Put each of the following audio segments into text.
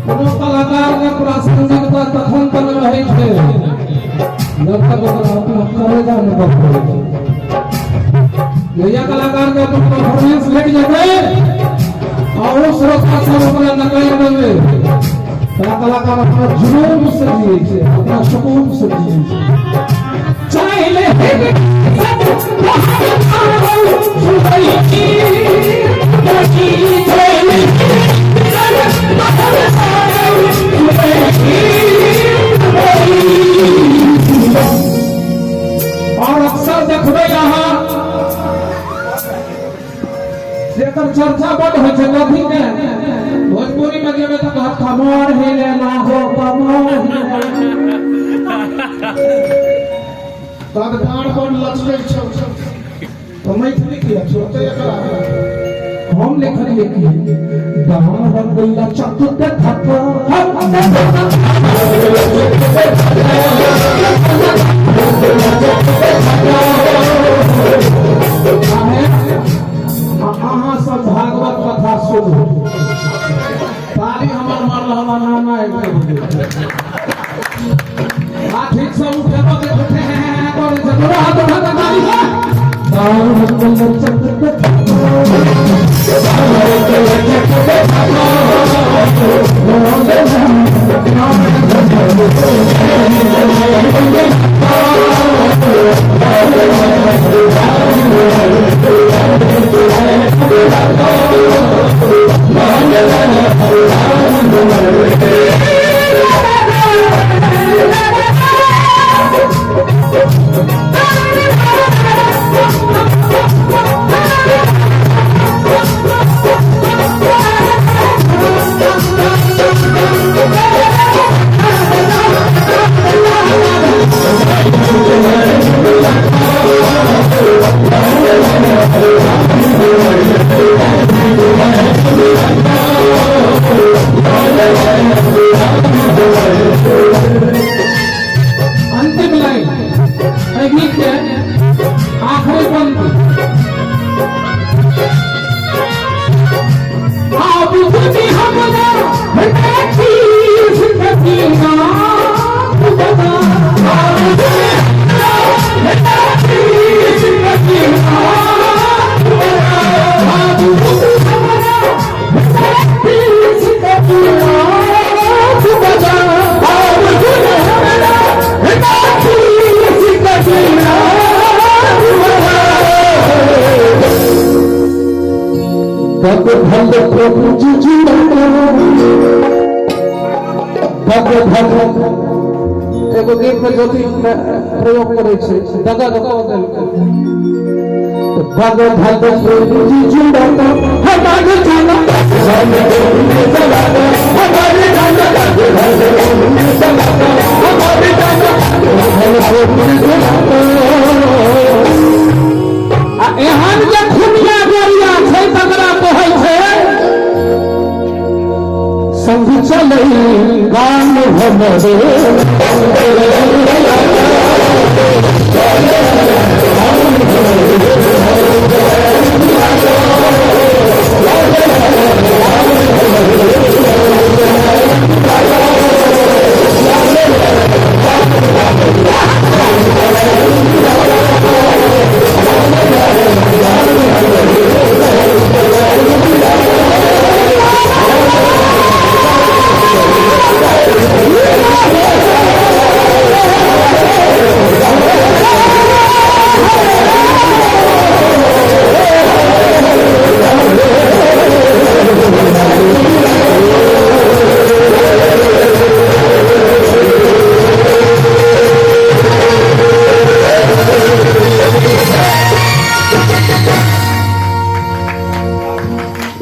कोनो कलाकार के प्रासंगिकता तखन तक रहै छै जब तक ओकरा अपना करेजा नहि बदलै छै। जहिया कलाकार के अपन परफॉर्मेंस भेट जेतै आ ओ श्रोता सब ओकरा नकारि देबै तऽ कलाकार अपना जुनून से जियै छै, अपना सुकून से जियै छै। चाहिले और अक्सर देखबै अहाँ जेकर चर्चा बड होइ छै कथी के भोजपुरी में जेबै तऽ कहत कमर हिले ना हो कमर हिले। तब डाँड़ पर लचकै छौ तऽ मैथिली किया छोड़तै एकरा? हम लिखलियै कि दाम रंगला चक धक। अहाँ सब भागवत कथा सुनू। ताली हमर मरल हमर नाना एक हाथ ठीक से उठेबो के उठे हैं करै छै। दोनो हाथ उठा के ताली से दाम रंगला चक धक। अंतिम लाइन एहि गीत के आखिरी पंक्ति। आब सुनी हमरा बेटी सकीना बना, आब सुनी हमरा बेटी सकीना बना, आब सुनी हमरा बेटी सकीना बना, आब सुनी हमरा बेटी सकीना बना। पग भल प्रभु जी पग भल। एगो गीत में ज्योति प्रयोग करै छै दगद कऽ देलकै। पग भल प्रभु जी जुड़त हमार जाना, हमार जाना, हमार जाना भल प्रभु जुड़त। आ एहन जे खुनिया गोरिया छै तकरा कहै छै संग चलै गान हमरे।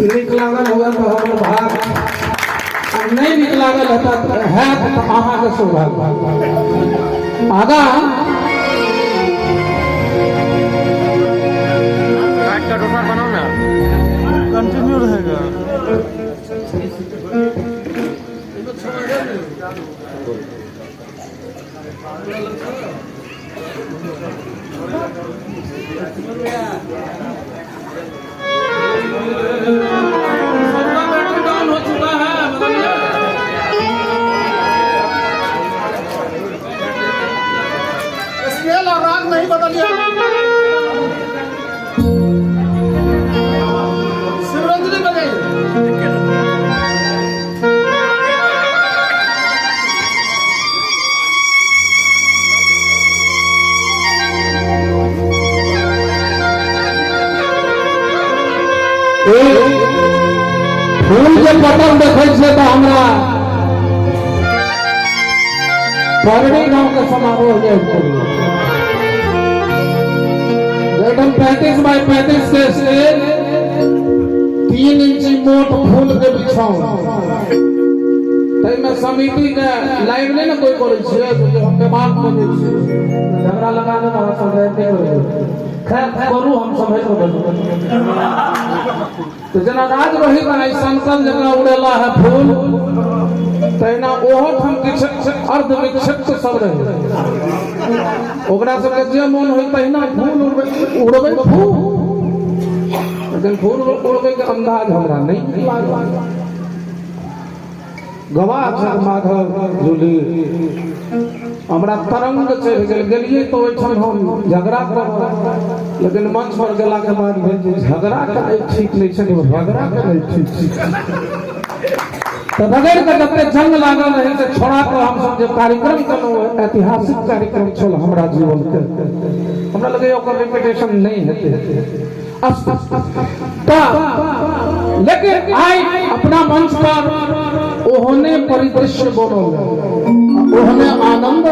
नीक लागल हुए तऽ हमर भाग आ नहि नीक लागल हैत तऽ अहाँके सौभाग्य। आगाँ बनाओ ना, कंटिन्यू रहेगा। सबका बैटरी डाउन हो चुका है, बदलिए। स्केल और राग नहीं बदलिए। शिवरंजनी बजाइए। फूल जे पटल देखै छियै तऽ हमरा परड़ी गांव के समारोह याद पड़ैया, जाहिठाम 35 बाई 35 के स्टेज, 3 इंची मोट फूल के बिछाउन, ताहिमे समिति के लाइव नहि ने कोई करै छियै, जे हम बेबाक बजै छियै, झगड़ा लगा देब अहाँ सब जाइते रहबै। खैर करू, हम समझ रहल। तो जेना राज रही बनाई सनकल जकरा उड़ेला है फूल, तहिना ओहो ठाम किछु अर्ध विक्षिप्त सब रहे, ओकरा सबके जे मोन होय तहिना फूल उड़बै उड़बै फूल, लेकिन फूल उड़बै के अंदाज हमरा नहि लागल। गवाह छै माधव झूली, हमरा तरंग चढ़ि गेल। गेलियै तऽ ओहिठाम हम झगड़ा करब, लेकिन मंच पर गेलाके बाद भेल जे झगड़ा केनाइ ठीक नहि छै, झगड़ा केनाइ ठीक छै। तऽ रगड़ि कऽ जते जंग लागल रहै से छोड़ा कऽ हमसब जे कार्यक्रम केलहुँ, ऐतिहासिक कार्यक्रम छल हमरा जीवन के। हमरा लगैए ओकर रिपीटेशन नहि हेतै। तऽ लेकिन आइ अपना मंच पर ओहने परिदृश्य बनल, ओहने आनंद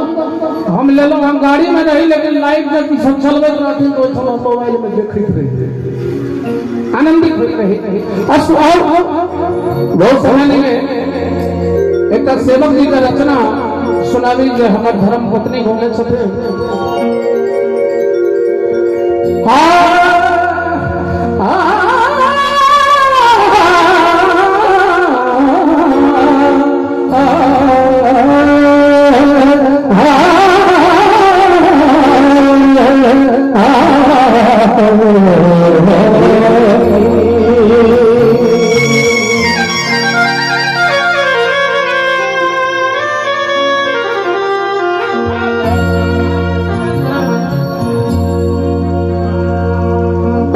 हम लेलहुँ। हम गाड़ी में रही, लेकिन लाइव जे ई सब चलबैत रहथिन तऽ ओहिठाम हम मोबाइल में देखैत रही, आनंदित होइत रही। अस्तु, और बहुत समय नहीं है, एकटा सेवक जी के रचना सुनाबी जे हमर धर्म पत्नी घूमने छथिन।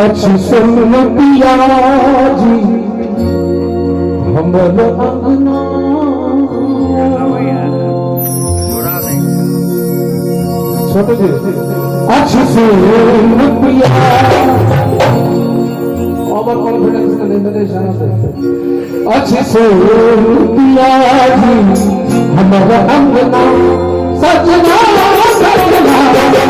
अच्छी सुन पिया जी हमर अंगना, छोटू जी, अच्छी सुन पिया, ओवर कॉन्फिडेंस के नहीं मिले सारा। अच्छी सुन पिया जी हमर अंगना, सजना सजना सजना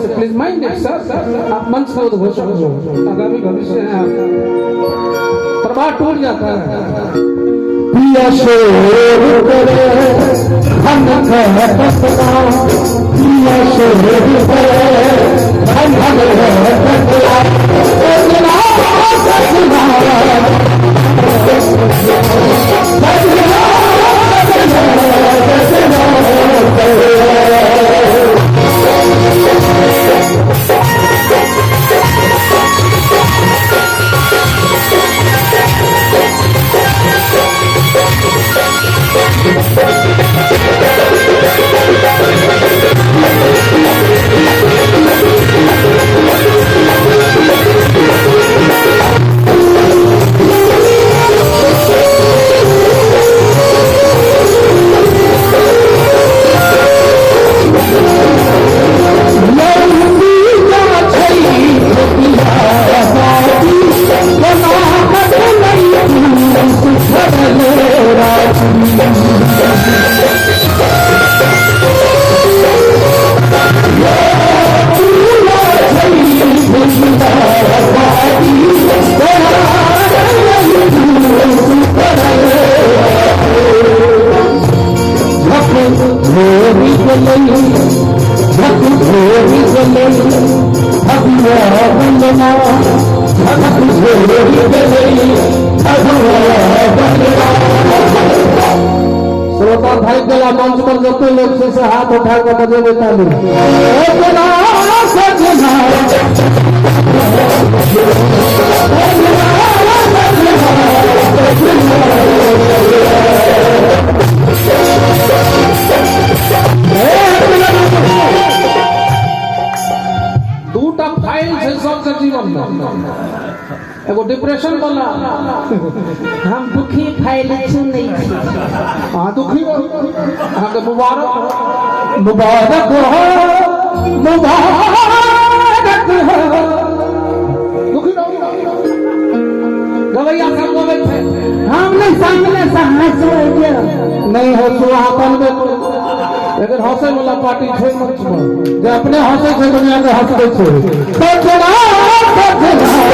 प्लीज माइंड it sir. आप मंच से उद्घोषक हो, आगामी भविष्य है आप, प्रवाह टूट जाता है। पिया शोर करे धन कतना, पिया शोर करे धन कतना, सजना सजना सजना सजना। श्रोता भाई गला मंच पर जते लोग छै से हाथ उठा के बजेबै ताली। सजना सजना दूटा फाइल छै सबके जीवन में, एगो डिप्रेशन वाला। हम दुखी फाइल चुनै छी। अहाँ दुखी हो, अहाँके मुबारक हो। मुबारक हो, मुबारक हो। दुखी रहो। गवैया सब गबै छै। हम नहि सामने से हंसबै के। नहीं हंसू, अहाँ बनबे करू। लेकिन हंसै वाला पार्टी छै मंच पर, जे अपने हंसै छै दुनिया के हंसबै छै। सजना सजना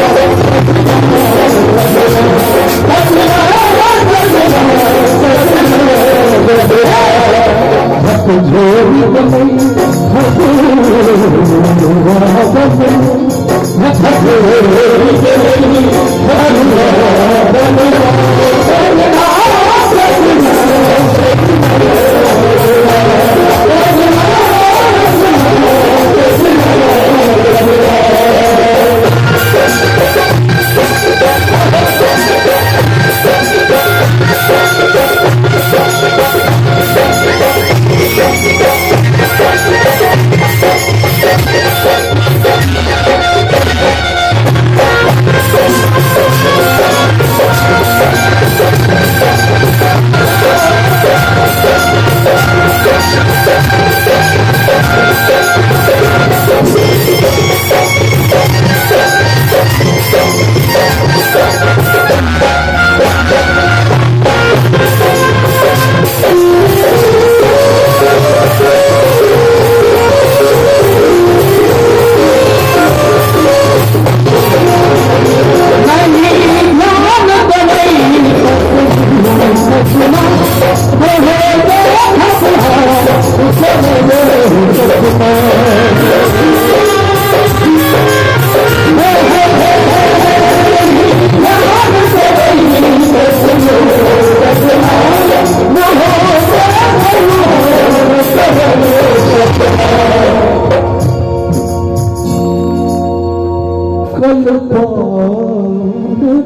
कल पान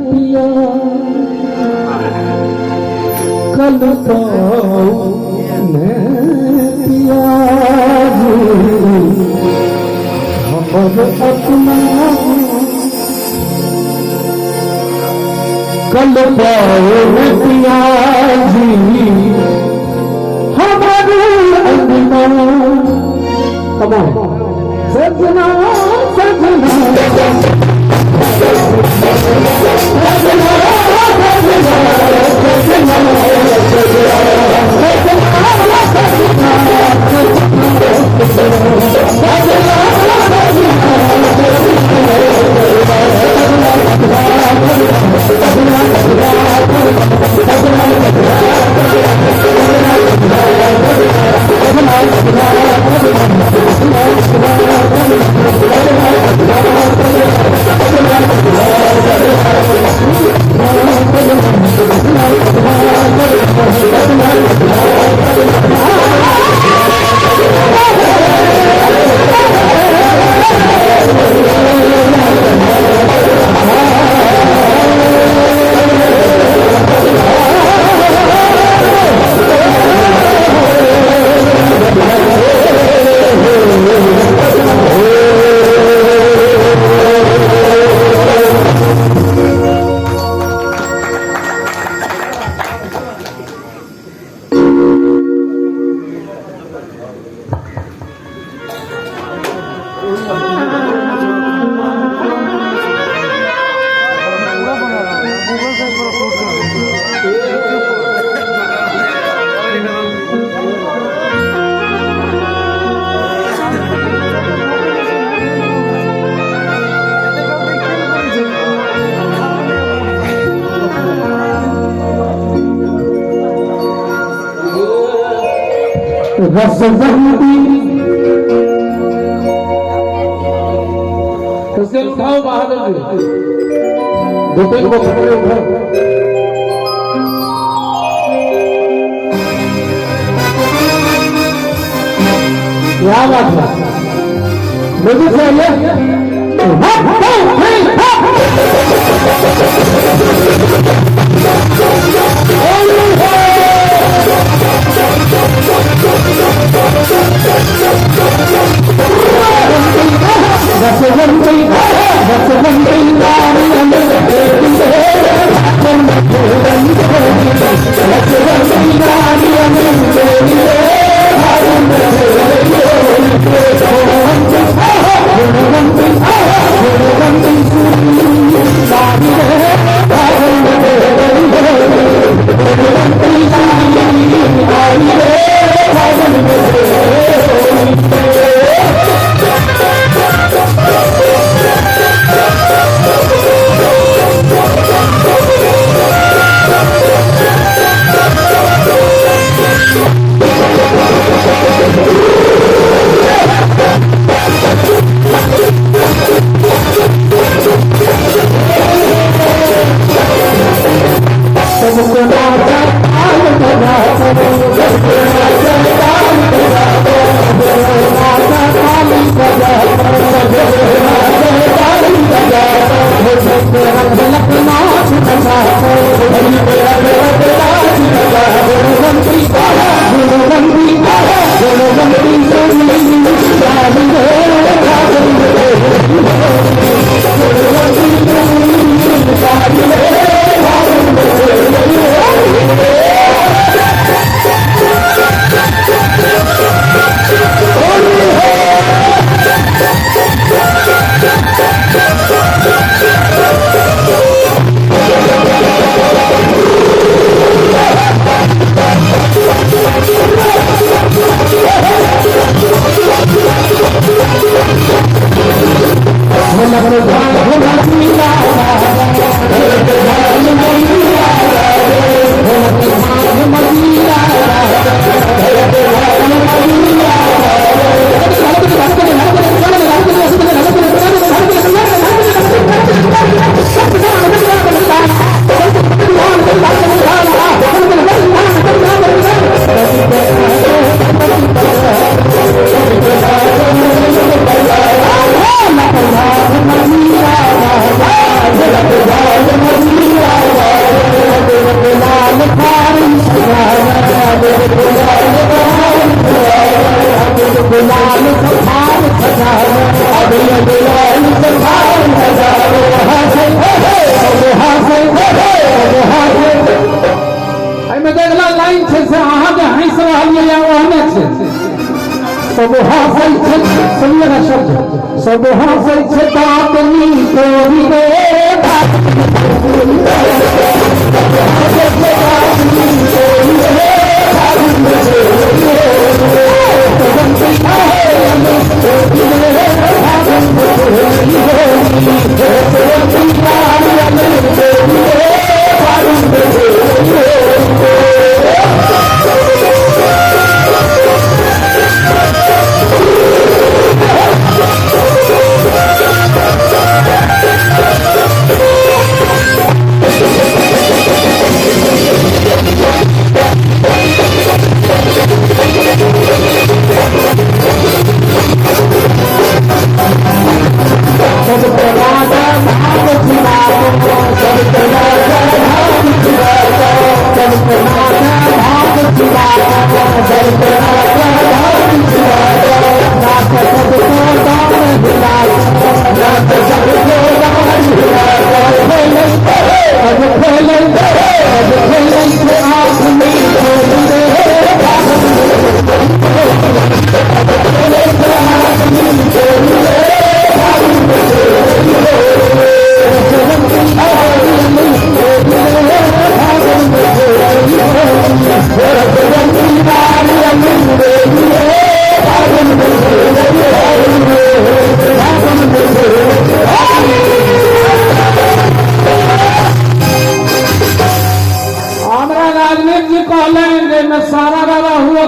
पिया, कल पान पिया हमर अपना, कल पान पिया जी हमर अपना। सजना सजना सजना। रसवंती। स्केल उठाओ बहादुर जी, दो तीन को पकड़े उठाओ। क्या बात है, म्यूजिक चाहिए। 1 2 3 4। रसवंती रसवंती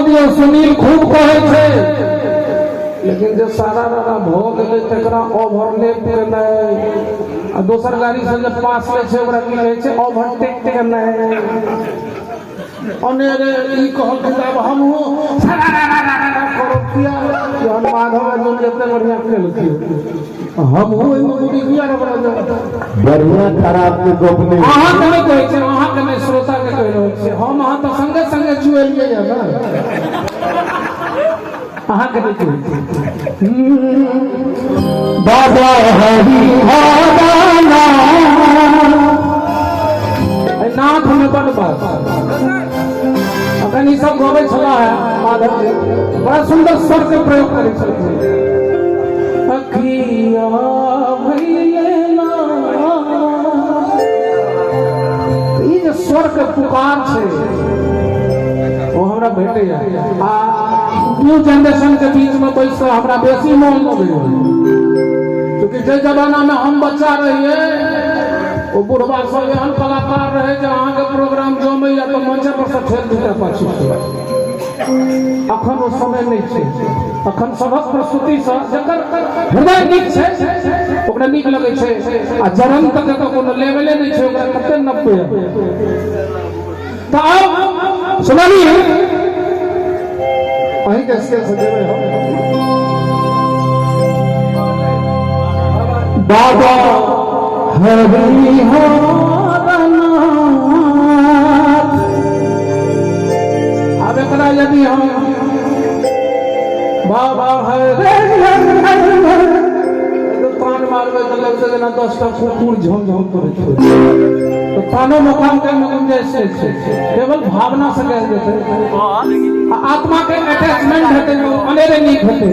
दियौ, सुनील खूब कहै छै, लेकिन जे सारा रारा भऽ गेलै तकरा ओवरलेप केनाइ आ दोसर गाड़ी से जे पास लै छै ओकरा की कहै छै, ओवरटेक केनाइ। अनेरे ई कहलखिन तऽ आब हमहूँ करब किया? जहन माधव अर्जुन जते बढ़िया केलखिन, हमहूँ ओहिमे मुड़ी किया रगड़ा जाउ? बढ़िया खराब के गप नहीं। अहाँके नहि कहै छै, अहाँके नहि, श्रोता के कहि रहल छियै। हम अहाँ तऽ संगे संगे जुएलियै यऽ ने, अहाँके नहि कहै छी। बाबा हरि हरा। एहि नाथ में बड बात। अखन ई सब गबै छलाह है माधव जी, बड़ा सुंदर स्वर के प्रयोग करै छलखिन। अखिया भइले ना, ई जे स्वर के पुकार छै ओ हमरा भेटैया आ न्यू जनरेशन के बीच में बैस कऽ हमरा बेसी मोन लगैया, चूँकि जे जमाना में हम बच्चा रहिए ओ बुढ़वा सब एहन कलाकार रहे जे अहाँके प्रोग्राम जमैया तऽ मंचे पर से ठेल देता पाछू से। अखन ओ समय नहि छै। अखन सभक प्रस्तुति से जकर हृदय नीक छै ओकरा नीक लगै छै, आ जरन तक के कोनो लेवले नहि छै, ओकरा कते नब्बे। तऽ आब सुनाली अहींके स्केल से जेबै हम। बाबा हरि हरनाथ। आब एकरा यदि हम बाबा हरे तान मारबै तऽ लगतै जेना 10टा कुकुर झम झम करै छै। तऽ तानो मुकाम के गुंजाइश नहि छै, केवल भावना से गायल जेतै आ आत्मा के अटैचमेंट हेतै तऽ अनेरे नीक हेतै।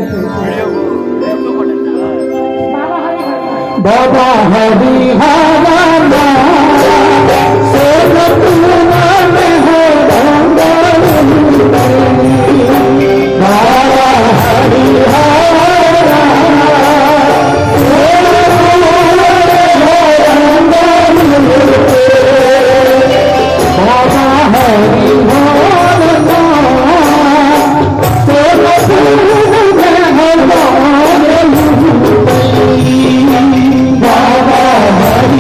बाबा हरि हरनाथ सोनपुर में हो बाबा हरि हरनाथ बाबा हरि हरनाथ सोनपुर में हो बाबा हरि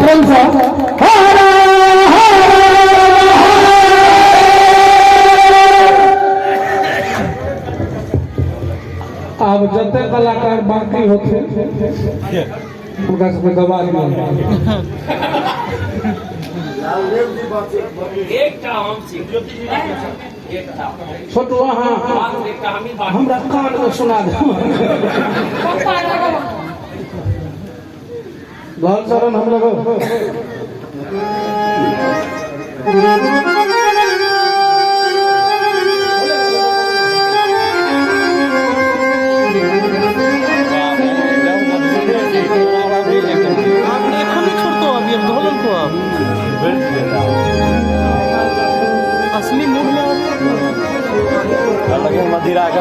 प्रेम से हर हर। आब जते कलाकार बाकी होते उनका सबके गवाही मांग। छोटू अहाँ हमरा कान में सुना दे। लाल चरण हम लोग আপনি এখনই छोड़ दो, अभी अब ढोलन को आप असली मूड में लगे मदिरा का।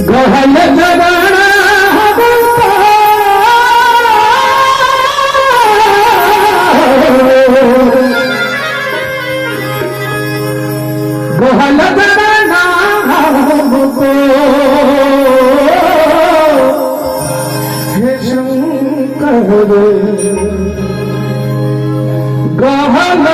गहल जगण गहल जगण हे शंकर गहल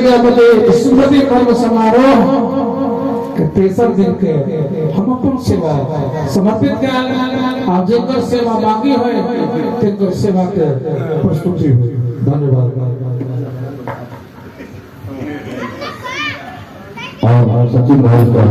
विद्यापति स्मृति पर्व समारोह के तेसर दिन के हम अपन सेवा समर्पित कयल। आ जेकर सेवा बाकी है तेकर सेवा के प्रस्तुति हुई। धन्यवाद। और सचिन भाई का।